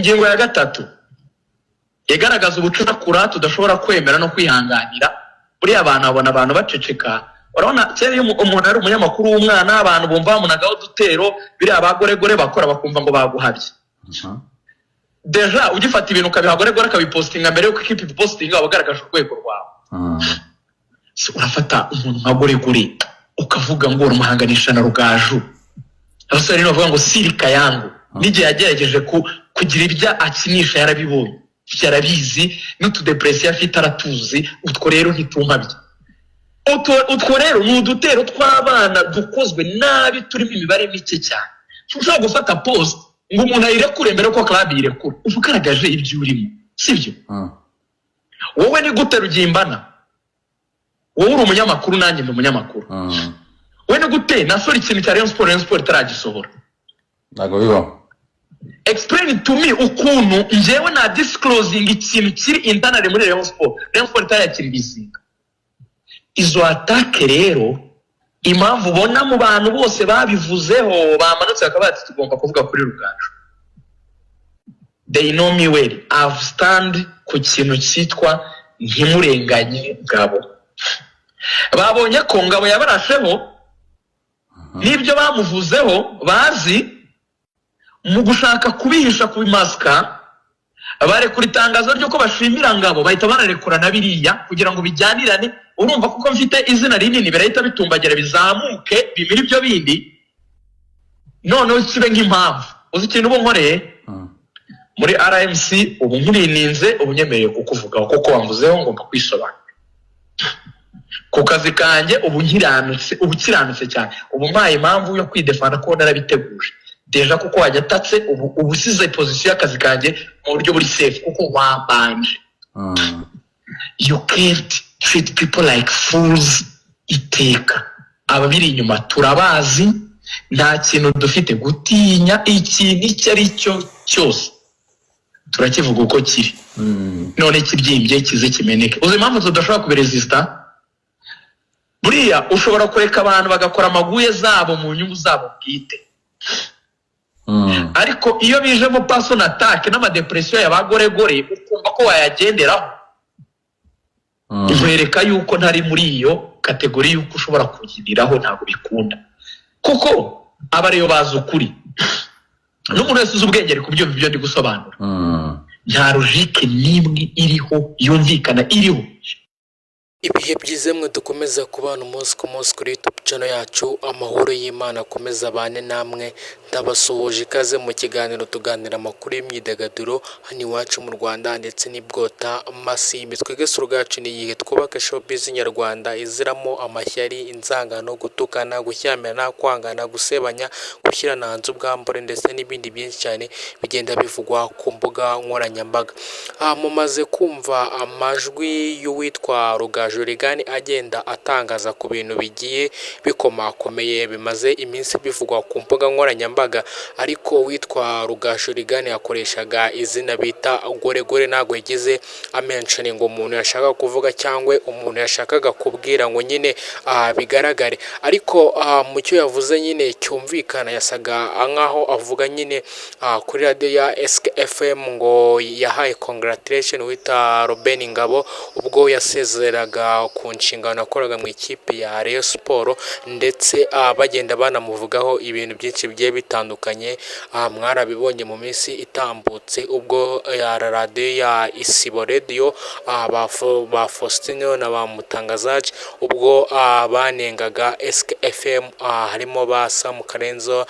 Ingingo ya gatatu igaragaza ubucakura tudashobora kwemera no kwihanganira. Buriya abantu babona abantu baceceka. Urabona kera iyo umuntu ari umunyamakuru w'umwana, abantu bumva bamunagaho udutero, biriya bagoregore bakora, bakumva ngo baguhabye. Déjà ugifata ibintu ukabiha goregore akabipostinga mbere yuko ikipe ibipostinga, waba ugaragaje urwego rwawe. So, urafata umuntu nka Goregore ukavuga ngo uramuhanganisha na Rugaju. Abasore rero bavuga ngo sirika yangu n'igihe yagerageje kugira ibyo akinisha, yarabibonye, yarabizi, n'utudepression afite aratuzi. Utwo rero ntitumpabye. Utwo rero ni udutero tw'abana dukozwe nabi, turimo imibare mike cyane. Ushobora gufata post ngo umuntu ayirekure mbere yuko club yirekura, uba ugaragaje ibyo urimo, sibyo? Wowe ni gute, Rugimbana? Wowe uri umunyamakuru, nanjye ndi umunyamakuru. Wowe ni gute nasohora ikintu cya Rayon Sport, Rayon Sport itaragisohora? Ntabwo bibaho. Explain to me ukuntu njyewe na disclosing ikintu kiri internal muri Rayon Sport, Rayon Sport itarayakiririzinga. Izo attaque rero, impamvu ubona mu bantu bose babivuzeho bamanutse bakaba bati tugomba kuvuga kuri Rugaju, they know me well. I've stand ku kintu cyitwa ntimurenganye Ngabo. Babonye ko Ngabo yabarasheho n'ibyo bamuvuzeho bazi, mu gushaka kubihisha, kubimasika, barekura itangazo ry'uko bashimira Ngabo, bahita banarekura na biriya kugira ngo bijyanirane. Urumva, kuko mfite izina rinini, birahita bitumbagira, bizamuke, bimire ibyo bindi, noneho kibe nk'impamvu. Uzi ikintu ubu nkoreye muri RMC? Ubu nkurininze, ubu nyemereye kukuvugaho kuko wamvuzeho, ngomba kwisobanura ku kazi kanjye. Ubu nkiranutse, ubu kiranutse cyane, ubu mpaye impamvu yo kwidefanda ko narabiteguje déjà, kuko wajya atatse ubu uba usize position y'akazi kanjye mu buryo buri safe kuko wambanje. You can't treat people like fools iteka. Ababiri inyuma turabazi. Nta kintu dufite gutinya. Ikintu icyo ari cyo cyose turakivuga uko kiri. None kibyimbye kize kimeneke. Uzi impamvu tudashobora kubiresista? Buriya ushobora kureka abantu bagakora amaguye zabo mu nyungu zabo bwite, ariko iyo bijemo personal attack n'amadepression ya bagoregore, ukumva ko wayagenderaho, nkwereka yuko ntari muri iyo catégorie y'uko ushobora kugiriraho. Ntabwo bikunda, kuko aba ariyo bazi ukuri. N'umuntu wese uzi ubwenge ari kubyumva ibyo ndi gusobanura. Nta logique n'imwe iriho yumvikana iriho. Ibihe byiza mwe dukomeza kubana umunsi ku munsi kuri YouTube channel yacu. Amahoro y'Imana akomeza abane namwe. Ndabasuhuje, ikaze mu kiganiro tuganira amakuru y'imyidagaduro hano iwacu mu Rwanda ndetse n'ibwota masimbi. Twebwe slogan yacu ni iyihe? Twubake showbiz nyarwanda iziramo amashyari, inzangano, gutukana, gushyamirana, kwangana, gusebanya, gushyirana hanze ubwambure ndetse n'ibindi byinshi cyane bigenda bivugwa ku mbuga nkoranyambaga. Mumaze kumva amajwi y'uwitwa Rugaju Reagan agenda atangaza ku bintu bigiye bikomakomeye bimaze iminsi bivugwa ku mbuga nkoranyambaga. Ariko uwitwa Rugaju Reagan yakoreshaga izina bita Goregore, ntabwo yagize amentioninga umuntu yashakaga kuvuga cyangwa umuntu yashakaga kubwira ngo nyine bigaragare. Ariko mu cyo yavuze nyine cyumvikana, yasaga nkaho avuga nyine kuri radiyo ya SKFM ngo yahaye congratulation wita Roben Ngabo ubwo yasezeraga ku nshingano yakoraga mu ikipe ya Rayon Sport, ndetse bagenda banamuvugaho ibintu byinshi bigiye bitandukanye. Mwarabibonye mu minsi itambutse ubwo ya radiyo ya Isibo Radio, ba Faustin na ba Mutangazaji, ubwo banengaga SKFM, harimo ba Sam Karenzo,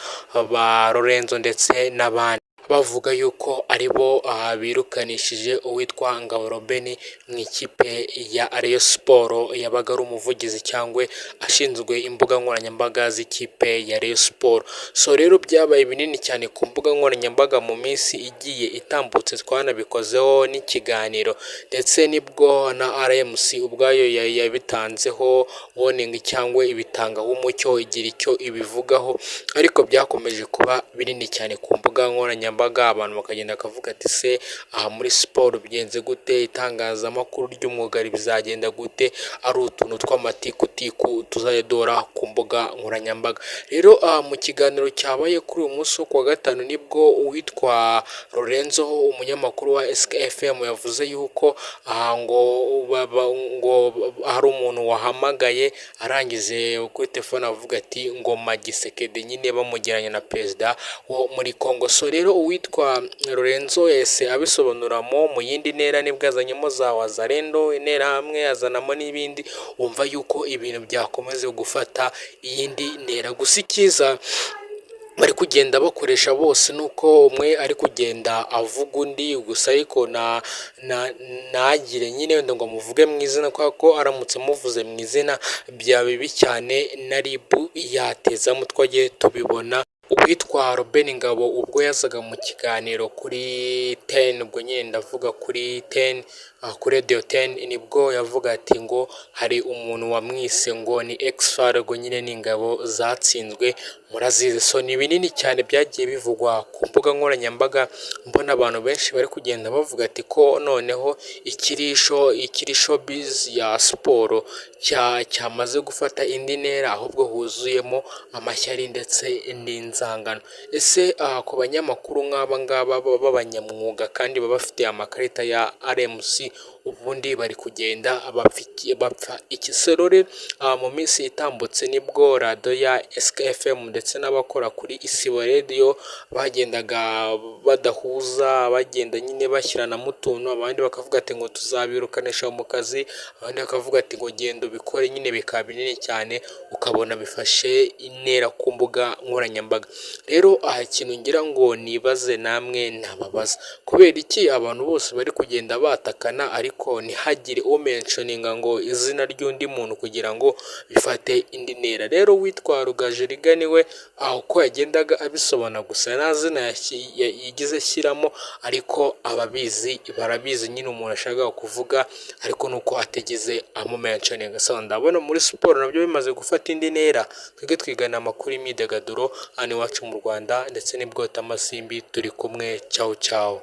ba Lorenzo ndetse n'abandi, bavuga yuko ari bo birukanishije uwitwa Ngabo Roben mu ikipe ya Rayon Sport, yabaga ari umuvugizi cyangwa ashinzwe imbuga nkoranyambaga z'ikipe ya Rayon Sport. So rero byabaye binini cyane ku mbuga nkoranyambaga mu minsi igiye itambutse, twanabikozeho n'ikiganiro, ndetse nibwo na RMC ubwayo yabitanzeho warning cyangwa ibitangaho umucyo, igira icyo ibivugaho. Ariko byakomeje kuba binini cyane ku mbuga nkoranyambaga. nkoranyambaga, abantu bakagenda bakavuga ati: "Se aha muri siporo bigenze gute? Itangazamakuru ry'umwuga bizagenda gute?" Ari utuntu tw'amatikutiku tuzajya duhora ku mbuga nkoranyambaga. Rero mu kiganiro cyabaye kuri uyu munsi wo kuwa gatanu, nibwo uwitwa Lorenzo, umunyamakuru wa SKFM, yavuze yuko aha ngo hari umuntu wahamagaye, arangije kuri telefone avuga ati ngo Tshisekedi, nyine bamugeranya na perezida wo muri Congo. So rero uwitwa Lorenzo yahise abisobanuramo mu yindi ntera, nibwo azanyemo za Wazalendo, Interahamwe, azanamo n'ibindi, wumva yuko ibintu byakomeza gufata iyindi ntera. Gusa icyiza bari kugenda bakoresha bose nuko umwe ari kugenda avuga undi gusa, ariko na ntagire nyine wenda ngo amuvuge mu izina, kubera ko aramutse amuvuze mu izina byaba bibi cyane na RIB yatezamo, twagiye tubibona. Uwitwa Roben Ngabo ubwo yazaga mu kiganiro kuri 10, ubwo nyine ndavuga kuri 10, kuri Radio 10, nibwo yavuga ati ngo hari umuntu wamwise ngo ni ex-FAR, ubwo nyine ni ingabo zatsinzwe, murazizi. So ni binini cyane byagiye bivugwa ku mbuga nkoranyambaga, mbona abantu benshi bari kugenda bavuga ati ko noneho ikiri showbiz ya siporo cyamaze gufata indi ntera, ahubwo huzuyemo amashyari ndetse n'inzangano. Ese ku banyamakuru nk'aba ngaba b'abanyamwuga kandi baba bafite amakarita ya RMC, ubundi bari kugenda bapfa iki? Serore mu minsi itambutse nibwo radiyo ya SKFM ndetse n'abakora kuri Isibo Radio bagendaga badahuza, bagenda nyine bashyiranamo utuntu, abandi bakavuga ati ngo tuzabirukanisha mu kazi, abandi bakavuga ati ngo genda ubikore, nyine bikaba binini cyane, ukabona bifashe intera ku mbuga nkoranyambaga. Rero aha ikintu ngira ngo nibaze namwe nababaza: kubera iki abantu bose bari kugenda batakana, ariko ntihagire umentioninga ngo izina ry'undi muntu kugira ngo bifate indi ntera? Rero witwa Rugaju Reagan we aho uko yagendaga abisobanura, gusa nta zina yigize ashyiramo, ariko ababizi barabizi nyine umuntu ashaka kuvuga, ariko nuko atigeze amumentioninga. So ndabona muri siporo nabyo bimaze gufata indi ntera. Twebwe twigana amakuru y'imyidagaduro hano iwacu mu Rwanda ndetse n'ibwotamasimbi, turi kumwe. Cawu cawu.